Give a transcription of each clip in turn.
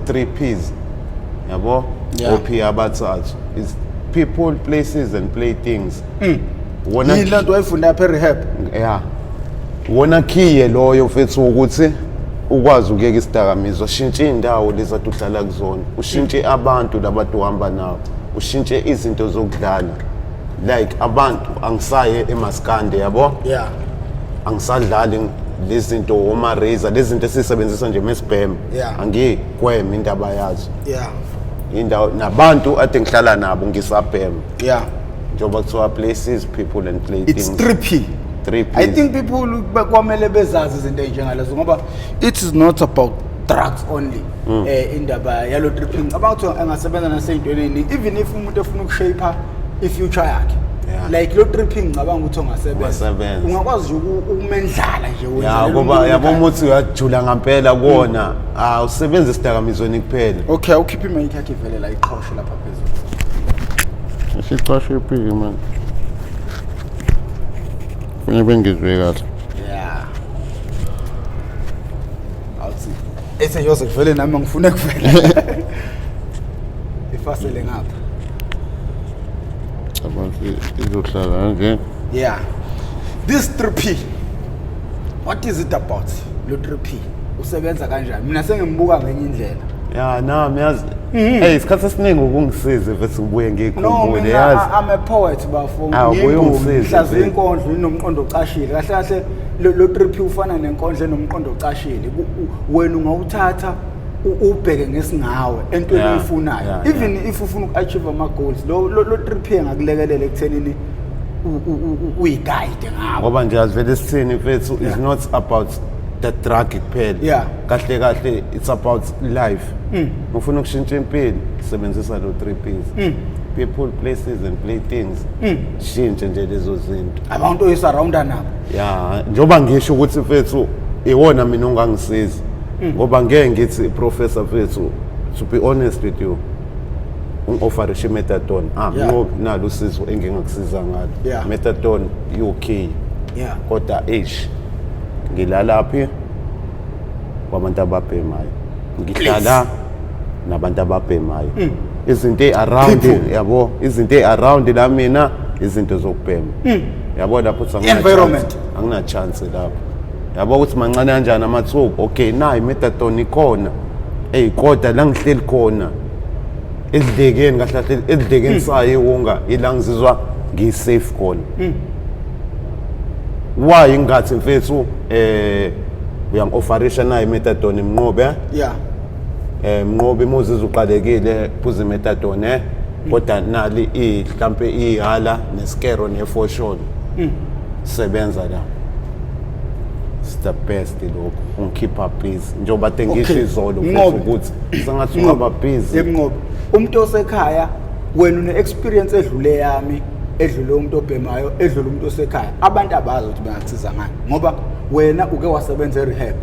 3 P's, yabo. O P abathathu is people, places and playthings. Wona Yini lento wayifunda apha e-rehab? Yeah, wona khiye loyo, mfethu, ukuthi ukwazi ukuyeka isidakamizwa. Shintshe iy'ndawo lezi ade uhlala kuzona, ushintshe abantu labantu uhamba nabo, ushintshe izinto zokudlala. Like abantu, angisaye emaskande, yabo. Angisadlali lezi zinto, oma-razor, lezi zinto esiyisebenzisa nje mesibhema. Angiyigweme indaba yazo. Indawo nabantu ade ngihlala nabo ngisabhema. Njengoba kuthiwa places, people and play It's things. 3P. 3 I Ps. think people kwamele bezazi izinto ey'njengalezo ngoba it is not about drugs only. Indaba yalo 3P ngicabanga ukuthi engasebenza nasey'ntweni ey'ningi, even if umuntu efuna ukushape i-future yakhe. Like lo 3P ngicabanga ukuthi ungasebenza. Ungasebenza. Ungakwazi nje ukumendlala nje Ya. wenzele Ngoba umuntu yabo ekhaya. Umuthi uyajula ngampela kuwona, awusebenzi esidakamizweni kuphela. Okay, ukhiphe imayikhi yakhe ivele la, iqhoshe lapha phezulu. Sicashe ipiki manje. Kufanele bengizwe kahle. Yeah, awuthi ethe yoze kuvele nami ngifune kuvele ifasele ngapha. Cabanga izohlala kanje. Yeah, this 3P, what is it about? Lo 3P usebenza kanjani? Mina sengimbuka ngenye indlela. Ya, nami yazi, hey, isikhathi esiningi ukungisiza futhi ngibuye No. ngiyikhumbule. Mina Yazi. I'm a poet, bafo. Ah, ubuye Ngiyimbongi, ungisize, ngihlaziya mfethu. inkondlo inomqondo ocashile. Kahle kahle lo 3P ufana nenkondlo enomqondo ocashile. Wena ungawuthatha ubheke ngesingawe entweni oyifunayo. Even if ufuna uku-achieve ama-goals, lo 3P engakulekelela ekuthenini uyiguide ngawo. Ngoba nje azivele sithini, mfethu, is not about the drug kuphela. Kahle kahle it's about life. Ufuna ukushintsha impilo, sebenzisa lo 3 P's, people, places and playthings. Shintshe nje lezo zinto. Abantu oyisurrounda nabo. Ya, njengoba ngisho ukuthi, mfethu, iwona mina ongangisiza, ngoba ngeke ngithi, professor, mfethu, to be honest with you, ungi-offerishe i-methadone, ah, ngoba nalo usizo engingakusiza ngalo. Methadone you-okay, kodwa eish, ngilalaphi kwabantu ababhemayo, ngihlala nabantu ababhemayo, izinto ey-around. People. Yabo, izinto ey-around la mina, izinto zokubhema, yabo, lapho uthi angina Environment. chance, angina chance lapho, yabo, ukuthi mancane kanjani amathuba. Okay, nayi imethadone ikhona, eyi, kodwa la ngihleli khona edlekeni, kahle kahle edlekeni sayo iwunga, ila ngizizwa ngiyi-safe khona. Why ngingathi, mfethu, uyangi-offerisha nayo imethadone, Mnqobe, Mnqobe, muzizwa uqalekile, phuza imethadone, kodwa nali mhlampe ihala nesikero nefosholo, sebenza la. It's the best lokho, ungikhipha busy, njengoba te ngisho izolo, mfethu, Mnqobe. ukuthi sengathi ungaba busy. Yebo, umuntu osekhaya, wena une-experience edlule yami, edlule umuntu obhemayo, edlule umuntu osekhaya. Abantu abazi ukuthi bengakusiza ngani ngoba wena uke wasebenza e-rehab.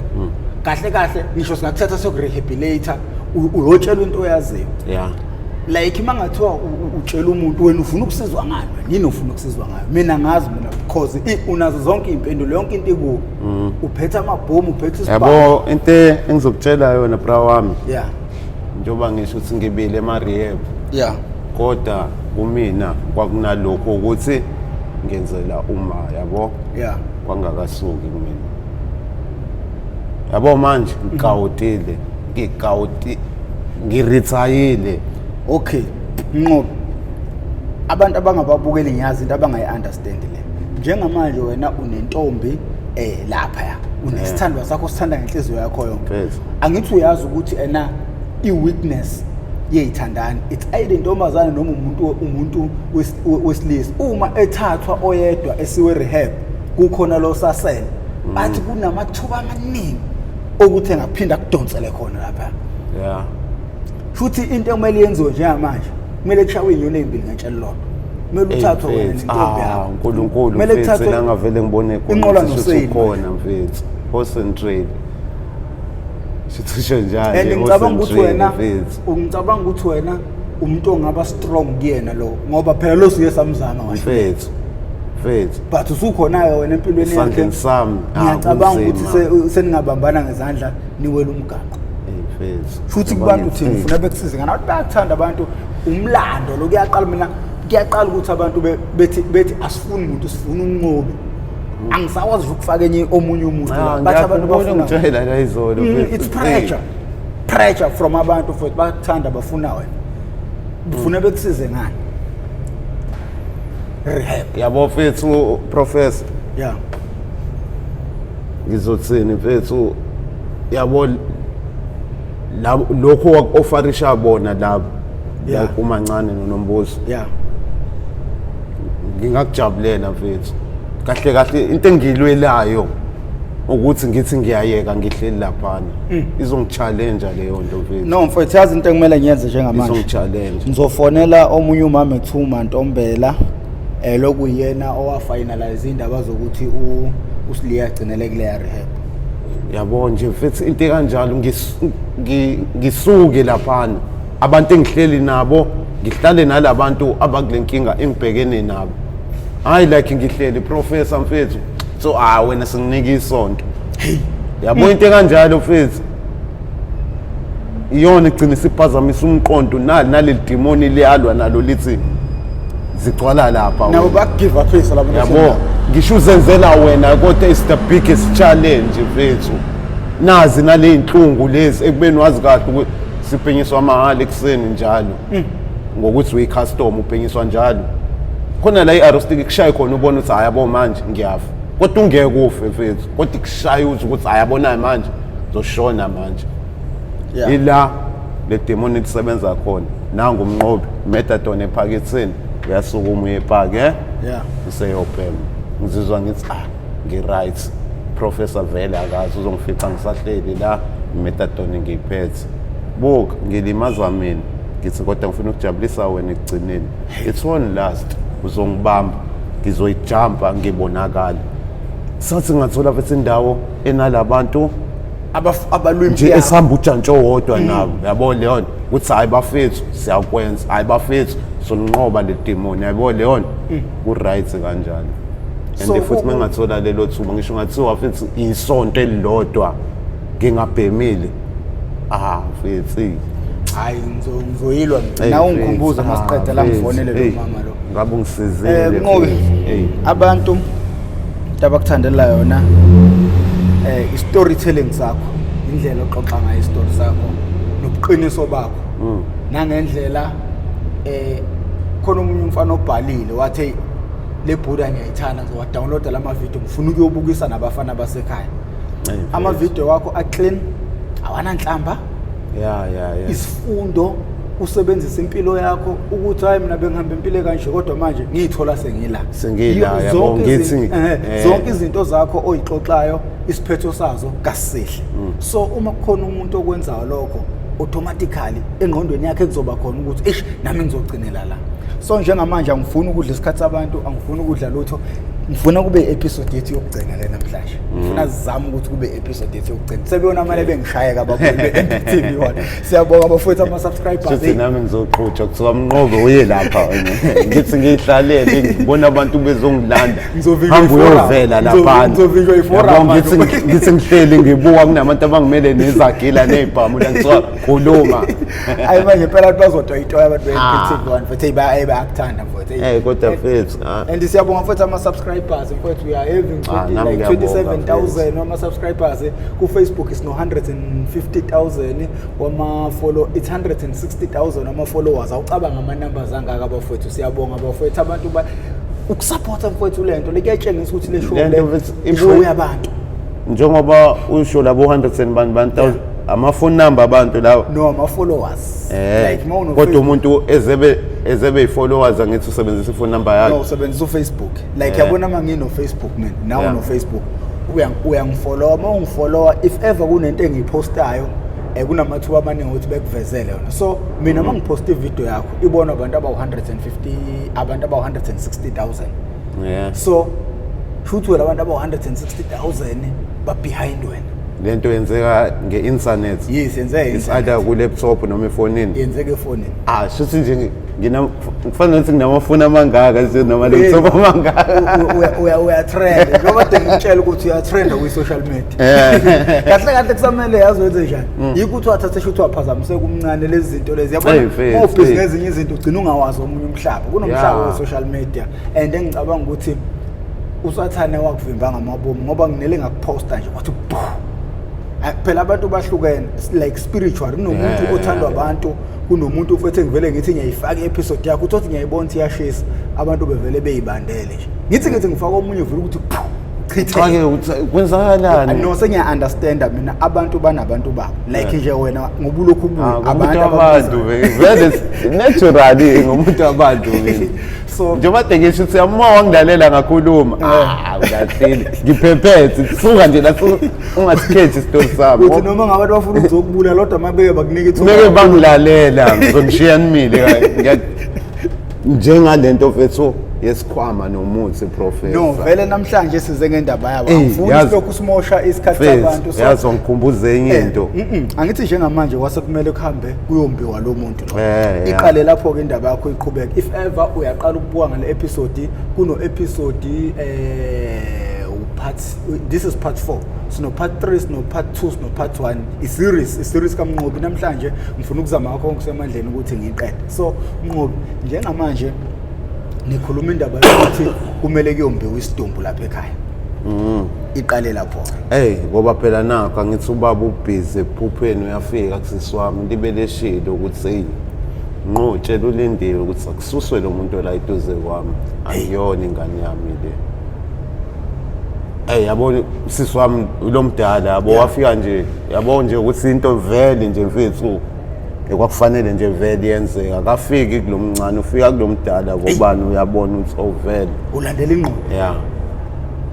Kahle kahle ngisho singakuthatha sokurehabilitate, uyotshela into oyaziyo. Like uma ngathiwa utshela umuntu wena ufuna ukusizwa ngani, wena yini ufuna ukusizwa ngayo? Mina ngazi mina because unazo zonke iy'mpendulo, yonke into ikuwo, uphethe amabhomu, uphethe isibhamu. Yabo, into engizokutshela yona, bra wami, njengoba ngisho ukuthi ngibile ema-rehab, kodwa kumina kwakunalokho ukuthi ngenzela uma, yabo, kwangakasuki kumina, yabo. Manje ngikawutile, ngikawuti, ngirithayile. Okay, Nqobe, abantu abangababukeli, ngiyazi into abangayi-understand le. Njengamanje wena unentombi lapha, ya, unesithandwa sakho, sithanda ngenhliziyo yakho yonke. Mfethu. Angithi uyazi ukuthi ena i-weakness yey'thandani, it's either intombazane noma umuntu wesilisa, uma ethathwa oyedwa esiwe rehab, kukhona lo sasele, bathi kunamathuba amaningi okuthi engaphinda akudonsele khona lapha. Futhi into ekumele yenziwe njengamanje, kumele kushawe iy'nyoni ey'mbili ngetshe elilodwa. Kumele uthathwe wena Mfethu, nentombi ah, yakho. uNkulunkulu, Kumele mfethu, kuthathwe la ngavele ngibone khona inqola ukuthi shuthi noseyili. ukhona, mfethu, horse and trail, sithisho njalo. And ngicabanga ukuthi wena, mfethu, ngicabanga ukuthi wena umuntu ongaba strong kuyena lo, ngoba phela lo suke samzama wahle. Mfethu, mfethu. But usukhona-ke wena empilweni yakhe. Esandleni sami, ah, Ngiyacabanga ukuthi kunzima. seningabambana ngezandla niwele umgaqo. Ey, mfethu. Mfethu. Futhi Ngoba kubantu thina ngithi- ufuna bekusize ngani? Abantu bayakuthanda abantu, umlando lo kuyaqala. Mina kuyaqala ukuthi abantu bethi asifuni umuntu, sifuna uMnqobi. Angisakwazi nje ukufaka enye omunye umuntu Ah, la. Bathi abantu ngiyakhumbula bafuna ungitshela la izolo, mfethu. It's pressure, pressure from abantu futhi bayakuthanda, bafuna wena, ufuna bekusize ngani? Rehab. Yabo mfethu, professor, ngizothini mfethu, yabo lokho waku-offerisha bona labo, like uMancane noNombuso, ngingakujabulela mfethu. Kahle kahle into engiyilwelayo ukuthi ngithi ngiyayeka ngihleli laphana, izongi-challenge leyo nto mfethu. No mfethu, yazi into ekumele ngiyenze njengamanje? Izongi-challenge. Ngizofonela omunye umama ekuthuma Ntombela, lokuyena owafinalize indaba zokuthi uSiliya agcinele kuleya rehab. Yabo nje mfethu, into ekanjalo, ngisuke laphana, abantu engihleli nabo, ngihlale nalabantu abakule nkinga engibhekene nabo. Hayi, like ngihleli, professor mfethu, so ah wena singinika isonto, yabo, into ekanjalo mfethu iyona igcina isiphazamisa umqondo. Nali naleli demoni liyalwa nalo, lithi zigcwala lapha Nabo wena. bakugive up labo. Yabo, ngisho uzenzela wena, kodwa it's the biggest challenge mfethu. Nazi nale inhlungu lezi, ekubeni wazi kahle ukuthi siphenyiswa mahhala ekuseni njalo ngokuthi uyi-customer, uphenyiswa njalo khona la i-arrestic ikushaye khona, ubone ukuthi hayi yabo manje ngiyafa, kodwa ungeke ufe mfethu, kodwa ikushaye uthi ukuthi hayi yabonayo manje zoshona manje. Ila le demon lisebenza khona. Nangu uMnqobi, methadone ephaketheni, uyasukuma uye epaki, eh, useyobhema. Ngizizwa ngithi ah, ngi-right, professor vele akazi uzongifica ngisahleli la, methadone ngiyiphethe. Buka, ngilimaza mina, ngithi kodwa ngifuna ukujabulisa wena ekugcineni. It won't last, uzongibamba, ngizoyijampa ngibonakala. Sathi ngathola futhi indawo enalabantu Abalwimi nje esihamba ujantshi owodwa nabo, yabo leyo nto ukuthi hayi bafethu siyakwenza, hayi bafethu sonqoba le demon, yabo leyo nto ku-right kanjalo. And So, futhi uma ngathola lelo thuba, ngisho ngathiwa futhi isonto elilodwa ngingabhemile, ah mfethu. Hayi, ngizoyilwa Hey, nawe, ungikhumbuze mfethu. masiqeda la, Ah, ngifonele lo mfethu. mama lo. Ngabe ungisizile Mnqobi, mfethu. Hey. abantu into abakuthandela yona i-storytelling sakho, indlela oxoxa ngayo isitori sakho nobuqiniso bakho, nangendlela khona omunye umfana obhalile wathi, "Hey, le bhuda ngiyayithanda, ngizowadownloada lama video, ngifuna ukuyobukisa nabafana basekhaya." Hey, mfethu. Ama-video wakho a-clean, awananhlamba, ya isifundo, usebenzisa impilo yakho ukuthi hayi mina bengihamba impilo kanje, kodwa manje ngiyithola sengila. Sengila, yabo, Zonke zonke izinto zakho oyixoxayo, isiphetho sazo kasisihle. So uma kukhona umuntu okwenzayo lokho, automatically engqondweni yakhe kuzoba khona ukuthi ish, nami ngizogcinela la. So njengamanje angifuni ukudla isikhathi sabantu, angifuni ukudla lutho, ngifuna kube i-episode yethu yokugcina le namhlanje. Ngifuna sizame ukuthi kube i-episode yethu yokugcina, sebeyona mane bengishayeka ababukeli be-NPTV 1. Siyabonga bafowethu, ama-subscribers. Futhi nami ngizoqhutshwa, kuthiwa Mnqobe uye lapha wena. Ngithi ngiyihlalele, ngibona abantu bezongilanda. Ngizovinjwa Hamba i-forum. uyovela laphana. Ngizovinjwa i-forum Yabo, manje. ngithi ngihleli ngibuka kunabantu abangimele nezagila ney'bhamu la, kuthiwa khuluma. Hayi manje phela abantu bazotoyitoya, abantu be-NPTV 1 futhi, hey, hey, bayakuthanda mfowethu, hey. Eh kodwa mfethu, ah, And siyabonga futhi ama-subscribers mfowethu, we are having Ah, 20, nami like ngiyabonga, 27,000 wama-subscribers ku-Facebook, is no 150,000 wama-follow, it's 160,000 wama-followers. Awucabanga ama-numbers angaka bafowethu. Siyabonga bafowethu, abantu ukusupporta mfowethu le nto le kuyatshengisa ukuthi le show Le nto le mfethu ishow yabantu. Njengoba usho labo 100 and bani bani thousand, ama-phone number abantu lawa. No, ama-followers. Like uma uno Kodwa umuntu ezebe yi-followers, angithi usebenzisa i-phone number No, yakhe? usebenzisa uFacebook. Like yabona uma ngino-Facebook mina, nawe uno-Facebook, uyangifollowa. Uma ungifollowa, if ever kunento engiyipostayo, kunamathuba amaningi ukuthi bekuvezele yona. So mina uma ngiphosta ividiyo yakho, ibonwa abantu abawu-150, abantu abawu-160,000. So shuthi wena abantu abawu-160,000 ba-behind wena. Lento yenzeka nge-internet? Yes, yenzeka. It's either ku-laptop noma efonini. Yenzeka efonini. Ah, shuthi nje kufanele ukuthi nginamafoni amangaka nje noma laptop amangaka. Uyatrenda njengoba kade ngikutshela ukuthi uyatrenda kwi-social media. Kahle kahle kusamele yazi wenze njani. Yikho ukuthi wathatha shuthi waphazamiseka umncane lezi zinto lezi, yabona. Hey, mfethu, uma ubhizi hey. ngezinye izinto ugcina ungawazi omunye umhlaba, kunomhlaba we-social media, and engicabanga ukuthi usathane wakuvimba ngamabomu ngoba nginele ngakuphosta nje wathi bu. Ah, phela abantu bahlukene, it's like spiritual, kunomuntu othandwa abantu, kunomuntu futhi engivele ngithi ngiyayifaka i-episode yakho, uthi ngiyayibona ukuthi iyashisa, abantu bevele beyibandele nje, ngithi ngifaka omunye uvele ukuthi phu, chithe. Cha-ke ukuthi kwenzakalani. No, sengiya-understanda mina, abantu banabantu babo, like nje wena ngoba ulokhu ubuya Ah, ngumuntu abantu wabantu abakubizayo. vele, naturally ngumuntu wabantu mina. So Njengoba de ngisho ukuthi uma wangilalela ngakhuluma, ah, ulahlile, ngiphephethe suka nje la, ungasikhethi isitori sami. Uthi noma ngabantu bafuna ukuzokubula lodwa mabeke bakunika ithuba. Meke bangilalela ngizongishiya nimile. Njengalento mfethu yesikhwama nomuthi, professor. No, vele namhlanje size ngendaba yabo. Ey, Angifuni silokhu simosha isikhathi sabantu, so yazi ngikhumbuza enye into. Angithi njengamanje kwase kumele kuhambe kuyombiwa lo muntu lo. Yeah. Iqale lapho-ke indaba yakho iqhubeke. If ever uyaqala ukubuka ngale episode, kuno episode part, this is part 4, sino part 3, sino part 2, sino part 1, i-series kaMnqobi. Namhlanje ngifuna ukuzama ngakho konke kusemandleni ukuthi ngiyiqede. So Mnqobi, njengamanje nikhuluma indaba yokuthi kumele kuyombiwa isidumbu lapha ekhaya, iqale lapho. Hey, ngoba phela nakho angithi ubaba ubhizi ephupheni, uyafika kusisi wami libe leshilo ukuthi hey, nqo tshela uLindiwe ukuthi akususwe lo muntu la eduze kwami, akuyona ingane yami le. Hey, yabo usisi wami lo mdala, yabo, wafika nje, yabo nje ukuthi into vele nje mfethu ekwakufanele nje vele yenzeka, akafiki kulomncane, ufika kulomdala ngobani, uyabona ukuthi oh vele Ulandela ingqondo. Ya,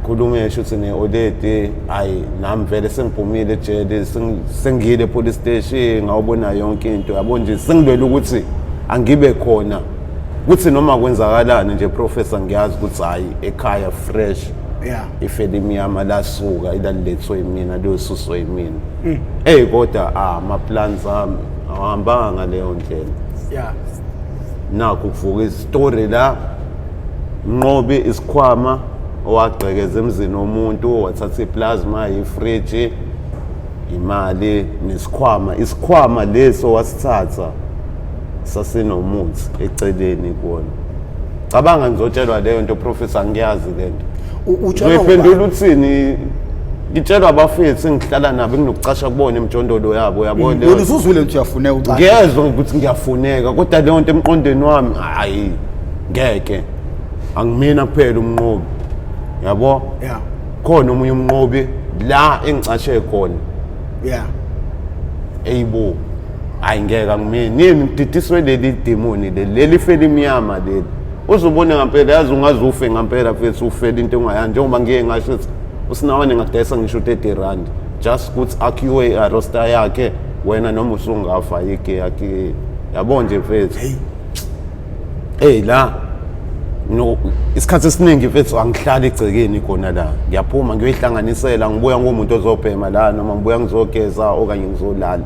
khulume esho ukuthi ne-oledi, hayi nami vele sengiphumile ejele, sengiyile e-police station, ngawubona yonke into, yabo nje sengilwela ukuthi angibe khona kuthi noma kwenzakalani nje, professor, ngiyazi ukuthi hhayi ekhaya fresh ifeli imnyama lasuka ilalilethwe yimina, liyosuswa yimina. Eyi, kodwa ama-plans ami awahambanga ngaleyo ndlela. Nakho kuvuka isitori la, Mnqobi isikhwama owagqekeza emzini womuntu, wathatha iplasma, ifriji, imali nesikhwama. Isikhwama leso wasithatha sasinomuthi eceleni kuwona. Cabanga ngizotshelwa leyo nto, professor, angiyazi lento. Utshelwa Ngizoyiphendula ubani? uthini? Ngitshelwa abafethu engihlala nabo, enginokucasha kubona emjondolo yabo, yabo leyo. Wena usuzwile ukuthi uyafuneka ucashe. Ngiyezwa ukuthi ngiyafuneka, kodwa leyo nto emqondweni wami, hayi ngeke, angimina kuphela umnqobi, yabo. Khona omunye umnqobi la engicashe khona. Eyibo, hayi ngeke, angimini nini, ngididiswe leli demoni leli, leli feli imnyama leli. Uzubone ngampela, yazi ungaze ufe ngampela mfethu, ufele into engayani, njengoba ngiye ngasho ukuthi usinawane ngadayisa ngisho u-30 rand just ukuthi akhiwe i-roster yakhe, wena noma usungafa yike yakhe, yabo nje mfethu. Hey, la no isikhathi esiningi mfethu angihlali egcekeni khona la, ngiyaphuma ngiyoyihlanganisela, ngibuya ngumuntu ozobhema la noma ngibuya ngizogeza okanye ngizolala.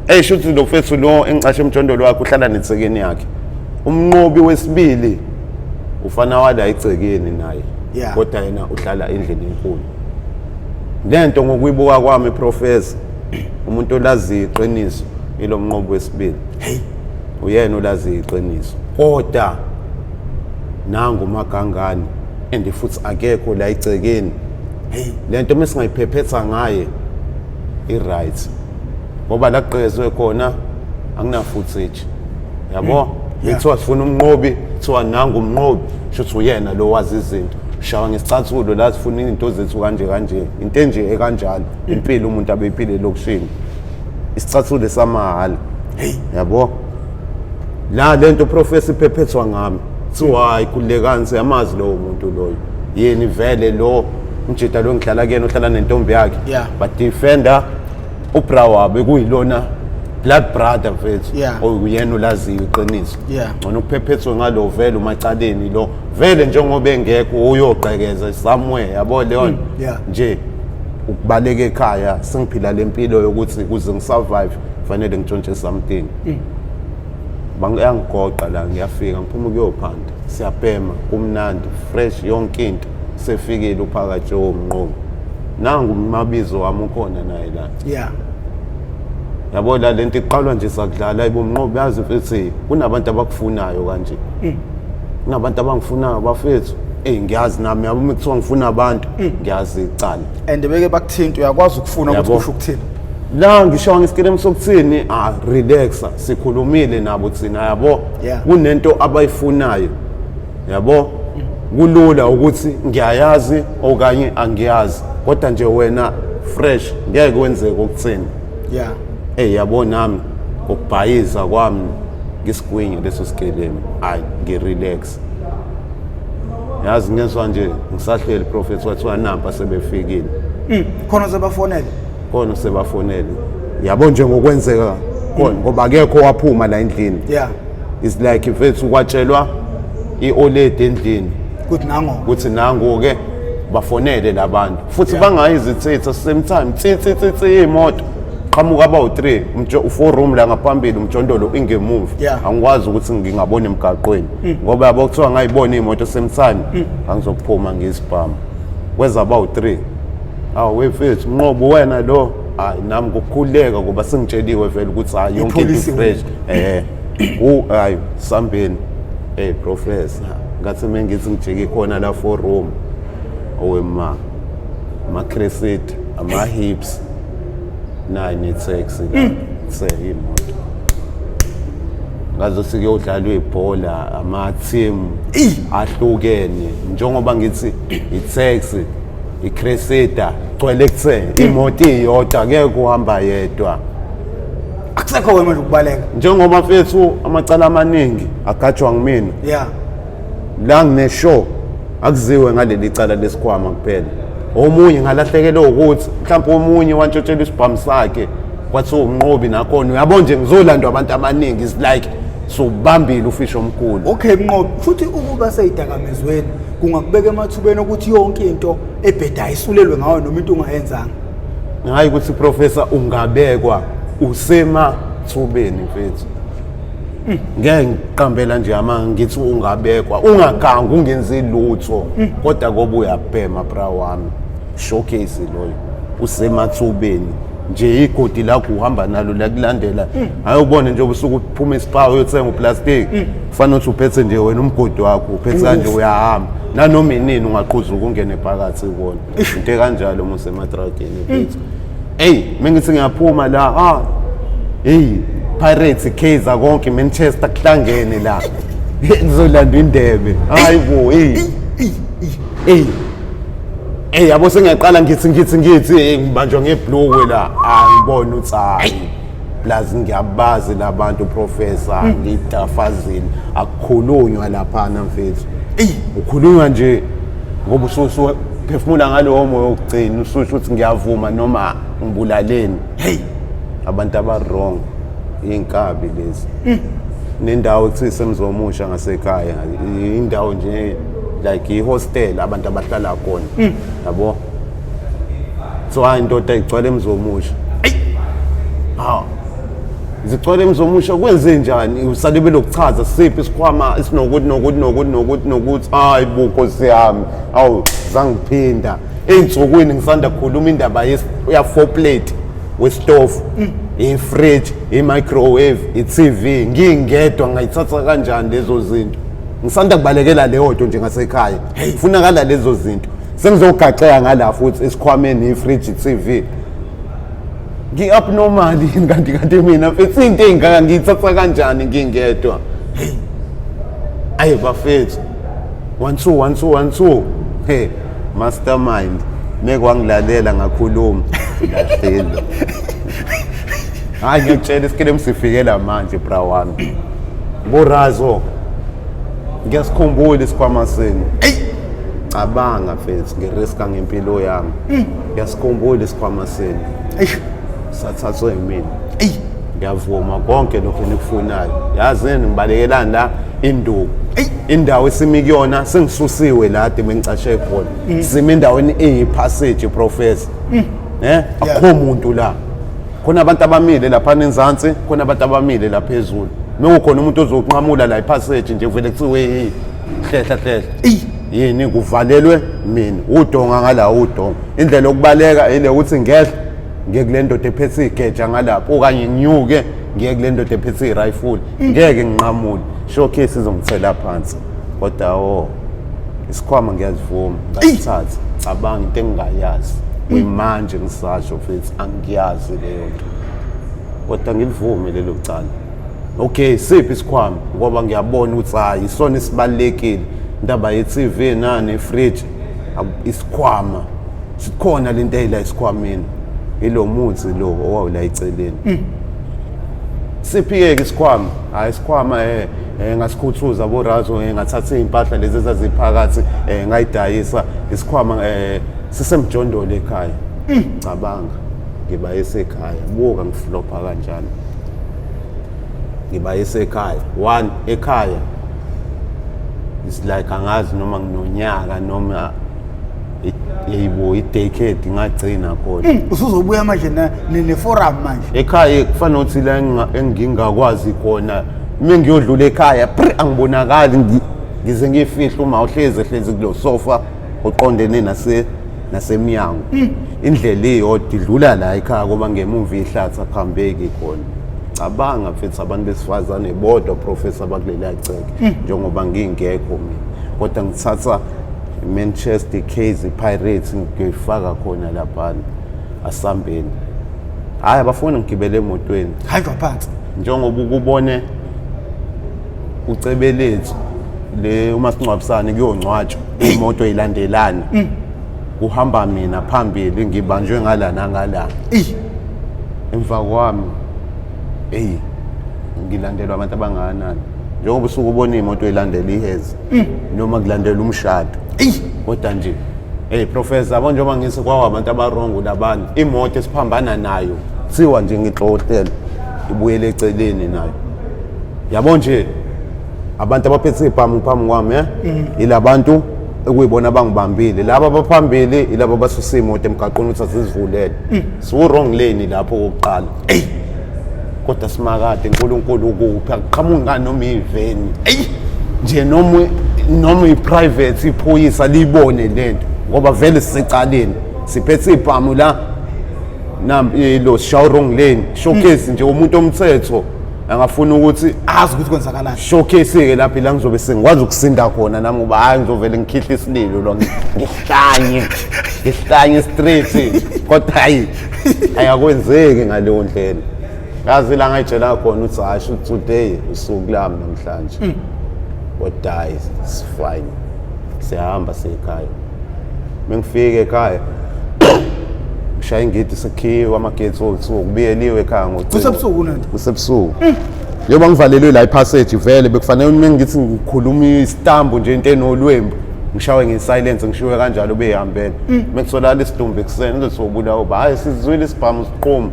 Hey, shuthi lo mfethu lo engicashe emjondolo wakhe uhlala nethekeni yakhe. Umnqobi wesibili ufana wala egcekeni naye, kodwa yena uhlala endlini enkulu. Lento ngokuyibuka kwami, professor, umuntu olaziyo iqiniso ilo mnqobi wesibili. Hey. Uyena olaziyo iqiniso, kodwa nangu umagangane and futhi akekho la egcekeni. Hey. Lento mesingayiphephetha ngaye i-right, ngoba la kugqekezwe khona akuna footage, yabo. Kuthiwa sifuna umnqobi, kuthiwa nangu umnqobi, shuthi uyena lo wazi izinto, shawa ngesicathulo la, sifuna izinto zethu kanje kanje, into enje ekanjalo, impilo umuntu abeyiphile elokishini, isicathulo samahhala. Hey. Yabo la lento, professor, iphephethwa ngami, kuthiwa hayi khululekani, siyamazi lowo muntu loyo, yini vele lo umjida lo ngihlala kuyena ohlala nentombi yakhe. Badefenda ubra wabo ekuyilona blood brother mfethu, oyuyena olaziyo iqiniso. Ngcono kuphephethwe ngalo vele umacaleni lo vele njengoba engekho uyogqekeza somewhere, yabo leyo nto. Nje Ukubaleka ekhaya, sengiphila lempilo yokuthi ukuze ngisurvive fanele ngitshontshe something. Bangiyangigoqa la, ngiyafika ngiphuma ukuyophanda, siyabhema, kumnandi, fresh yonke into. Sefikile uphakathi womnqobi, nangu umabizo wami ukhona naye la. Yabo la lento iqalwa nje sakudlala ibomnqobi, yazi mfethu kunabantu abakufunayo kanje, kunabantu abangifunayo bafethu. Eyi, ngiyazi nami, yabo, uma kuthiwa ngifuna abantu, ngiyazi icala. And beke bakuthinta, uyakwazi ukufuna ukuthi Yabo. kusho ukuthini. La ngisho ngesikilemu sokuthini, ah, relaxa, sikhulumile nabo thina, yabo. Kunento abayifunayo, yabo. Kulula ukuthi ngiyayazi okanye angiyazi, kodwa nje wena fresh, ngeke kwenzeke ukuthini. Ey, yabo, nami ngokubhayiza kwami ngisigwinye leso sikelemu, hayi, ngirelax, yazi, ngezwa nje ngisahleli, prophet, wathiwa nampa sebefikile. Khona sebafonele. Khona sebafonele, yabo, nje ngokwenzeka khona, ngoba akekho waphuma la endlini. It's like mfethu kwatshelwa i-oledi endlini Kuthi nango. Ukuthi nangu-ke bafonele labantu futhi. Bangayizithitha same time, tsi tsi tsi tsi, imoto qhamuka abawu-3, u-four room la ngaphambili, umjondolo ingemuva. Angikwazi ukuthi ngingabona emgaqweni ngoba yabo kuthiwa ngayibona iy'moto same time, angizokuphuma ngiyisibhamu. Kweza abawu-3, awu wefethu, mnqobo wena lo. Hayi, nami ngokukhululeka ngoba sengitsheliwe vele ukuthi hayi, yonke into Ipholisiwe. fresh. U hayi, sambeni. Hey professor, ngathi mengithi ngijike khona la four room, owema ama-Cressida, ama-hips nayi ne-taxi la se imoto ngaze kuyodlalwa ibhola, ama-team ahlukene, njengoba ngithi i-taxi, i-Cressida gcwele kuthe imoto iyodwa, ngeke uhamba yedwa. Akusekho wena manje ukubaleka. Njengoba mfethu amacala amaningi agajwa ngimina, la ngine-show, akuziwe ngaleli cala lesikhwama kuphela. Omunye ngalahlekelwe ukuthi mhlawumbe omunye wantshontshela isibhamu sakhe, kwathiwa umnqobi nakhona, uyabo nje, ngizolandwa abantu abaningi. Is like sobambile ufisho omkhulu. Okay Mnqobi, futhi ukuba seyidakamizweni kungakubeka emathubeni okuthi yonke into ebhedayo isulelwe ngawe noma into ungayenzanga. Hayi ukuthi professor, ungabekwa usemathubeni mfethu. Ngeke ngiqambela nje ama ngithi ungabekwa ungagangi, ungenzi lutho, kodwa koba uyabhema, bra wami, showcase loyo usemathubeni nje. Igodi lakho uhamba nalo lakulandela, hayi, ubone nje usuke uphuma ispa uyothenga uplastic, kufanele ukuthi uphethe nje wena umgodi wakho, uphethe kanje, uyahamba nanoma inini, ungaqhuzuka ungene phakathi kuwona, into kanjalo uma usematrakini mfethu. Eyi, mengithi ngiyaphuma la, ah, hey, Pirates, Kaizer, konke, Manchester kuhlangene la, ngizolanda indebe. Hayi bo, hey hey hey, yabo, sengiyaqala ngithi hey, ngibanjwa ngebhlukwe la, angibona ukuthi hayi, plus ngiyabazi labantu professor, ngidafazile, akukhulunywa laphana mfethu, ukhulunywa nje ngoba usuphefumula ngalowo moya wokugcina, ususho ukuthi ngiyavuma noma ngibulaleni. Hey. Abantu aba-wrong, iy'nkabi lezi. Nendawo ekuthiwa isemzomusha ngasekhaya, indawo nje like i-hostel, abantu abahlala khona, yabo. So hayi indoda igcwele emzomusha, ha, zigcwele emzomusha, kwenze njani? Usale belokuchaza siphi isikhwama esinokuthi nokuthi nokuthi nokuthi nokuthi. Hayi bo, nkosi yami, awu, zangiphinda ey'nsukwini ngisanda kukhuluma indaba ya-four plate wesitofu, i-fridge, i-microwave, i-TV, ngingedwa ngayithatha kanjani lezo zinto? Ngisanda kubalekela leyo nto nje ngasekhaya, funakala lezo zinto, sengizogaxeka ngala futhi esikhwameni i-fridge, i-TV. Ngi-abnormal yini kanti mina mfethu? Into ey'ngaka ngiyithatha kanjani ngingedwa? Ayi bafethu, 1 2 1 2 1 2, hey mastermind, mekwangilalela ngakhuluma lahleli. Hayi, ngiyakutshela, isikelemu sifikela manje, bra wami. Burazo, ngiyasikhumbula isikhwama senu. Cabanga mfethu, ngiriska ngempilo yami, ngiyasikhumbula isikhwama senu. Eish. Sathathwe yimina. Eyi. Ngiyavuma konke lokhu enikufunayo. Yazini, ngibalekelani la induku, indawo esimi kuyona sengisusiwe la ade bengicashe khona, simi endaweni eyipassage professor. Akukho muntu la, khona abantu abamile lapha enzansi, khona abantu abamile la phezulu. Mekukhona umuntu ozoqhamula la ipassage nje, kuvele kuthiwe hey, hlehla hlehla. Yini kuvalelwe mina udonga ngala udonga. Indlela yokubaleka ile ukuthi ngehle ngiye kule ndoda ephethe igeja ngalapho, okanye nginyuke ngiye kule ndoda ephethe irifle, ngeke nginqamule, showcase izongithela phansi. Kodwa oh, isikhwama ngiyazivuma ngasithatha. Cabanga into engingayazi kuyimanje, ngisasho futhi angiyazi leyo nto, kodwa ngilivume lelo cala. Okay, siphi isikhwama? Ngoba ngiyabona ukuthi hayi, isona esibalulekile, indaba ye-TV nani fridge, isikhwama sikhona. Lento eyila esikhwameni ilo muthi lo owawula eceleni. Siphi-ke isikhwama? Hhayi, isikhwama ngasikhuthuza borazo, ngathatha iy'mpahla lezi ezaziphakathi, ngayidayisa. Isikhwama sisemjondolo ekhaya. Cabanga ngiba esekhaya, buka ngiflopha kanjani. Ngiba esekhaya one ekhaya, it's like angazi noma nginonyaka noma yeyibo i-decade ngagcina khona. Usuzobuya manje ne-forum manje. Ekhaya kufanele ukuthi la engingakwazi khona, uma ngiyodlula ekhaya pri angibonakali, ngize ngifihle. Uma uhlezi ehlezi kulo sofa oqondene nasemnyango, indlela iyodwa idlula la ekhaya, ngoba ngemuva ihlathi akuhambeki khona. Cabanga mfethu, abantu besifazane bodwa, professor, bakulela ceke njengoba ngingekho mina, kodwa ngithatha i-Manchester Kaizer Pirates ngiyifaka khona laphana. Asambeni. Hhayi, abafuni ngigibele emotweni. Hanjwa phansi. Njengoba ukubone ucebelethu le umasingcwabisane kuyongcwatshwa, imoto ilandelana, kuhamba mina phambili, ngibanjwe ngala nangala. Emva kwami, eyi, ngilandelwa abantu abangakanani, njengoba usuke ubona iy'moto ilandela ihezi noma kulandela umshado. Kodwa nje, hey professor, yabo njengoba ngithi kwawa abantu abarongo labantu, imoto esiphambana nayo kuthiwa nje ngixoxela ibuyele eceleni nayo. Yabo nje abantu abaphethe ibhamu phambi kwami, ilabantu ekuyibona abangibambile, laba abaphambili ilaba abasusa imoto emgaqweni ukuthi azizivulele. Siwu-wrong lane lapho kokuqala. Kodwa simakade, uNkulunkulu ukuphi? Akuqhamuki ngani noma iveni nje, noma i-private iphoyisa liyibone lento, ngoba vele sisecaleni, siphethe ibhamu la, nampi lo sishaw wrong lane. Showcase nje umuntu omthetho angafuna ukuthi azi ukuthi kwenzakalani. Showcase-ke lapho ila ngizobe sengikwazi ukusinda khona nami, ngoba hhayi, ngizovele ngikhihle isililo lo, ngihlanye, ngihlanye straight. Kodwa hayi, ayakwenzeki ngaleyo ndlela. Yazi la ngayitshela khona ukuthi hayi, sho today usuku lami namhlanje. Kodwa hayi, it's fine, siyahamba siyekhaya. Mengifika ekhaya ngishaya ingidi, sekhiwe amagetsi owu-two, kubiyeliwe ekhaya ngocingo. Kusebusuku nento? Kusebusuku. Njengoba ngivalelwe la ipassage, vele bekufanele uma ngithi ngikhuluma isitambu nje, into enolwembu, ngishawe nge-silence, ngishiwe kanjalo beyihambele. Mekutholakala isidumbu ekuseni, kuzobulawa uba hhayi, sizwile isibhamu siqhuma.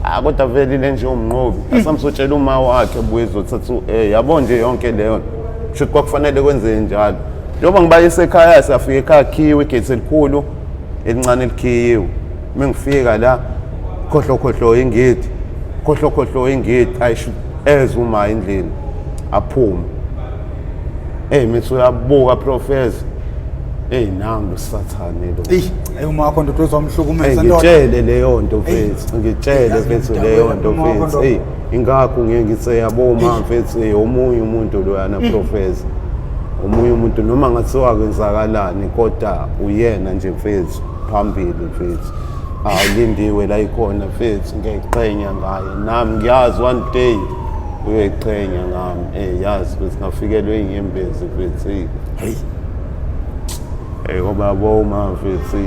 Ah, kodwa vele ile nje umnqobi asamsotshela uma wakhe buye ezothatha yabo nje yonke leyo nto. Kusho ukuthi kwakufanele kwenzeke njalo. Njengoba ngibayise ekhaya, siyafika ekhaya, khiwe igethi elikhulu, elincane likhiyiwe. Uma ngifika la, khohlo khohlo ingidi, khohlo khohlo ingidi, ayisho eze uma endlini aphume. Hey, mithi uyabuka professor, hey, nangu sathane lo. Eyi, ayi, uma wakho ndoda Hey, uzomhlukumeza ndoda. Ngitshele leyo nto mfethu, ngitshele Yazi mfethu ngidabula leyo nto uma wakho mfethu. ndoda. Hey, ingakho ngiye ngithe yabo ma mfethu, hey, omunye umuntu loyana professor, omunye umuntu, noma ngathiwa kwenzakalani, kodwa uyena nje mfethu phambili mfethu. Awulindiwe la ikhona mfethu, ngiyayiqhenya ngaye nami, ngiyazi one day uyoyiqhenya ngami. Yazi ukuthi ngafikelwe inyembezi mfethu, hey. Hey. Hey, ngoba yabo ma mfethu,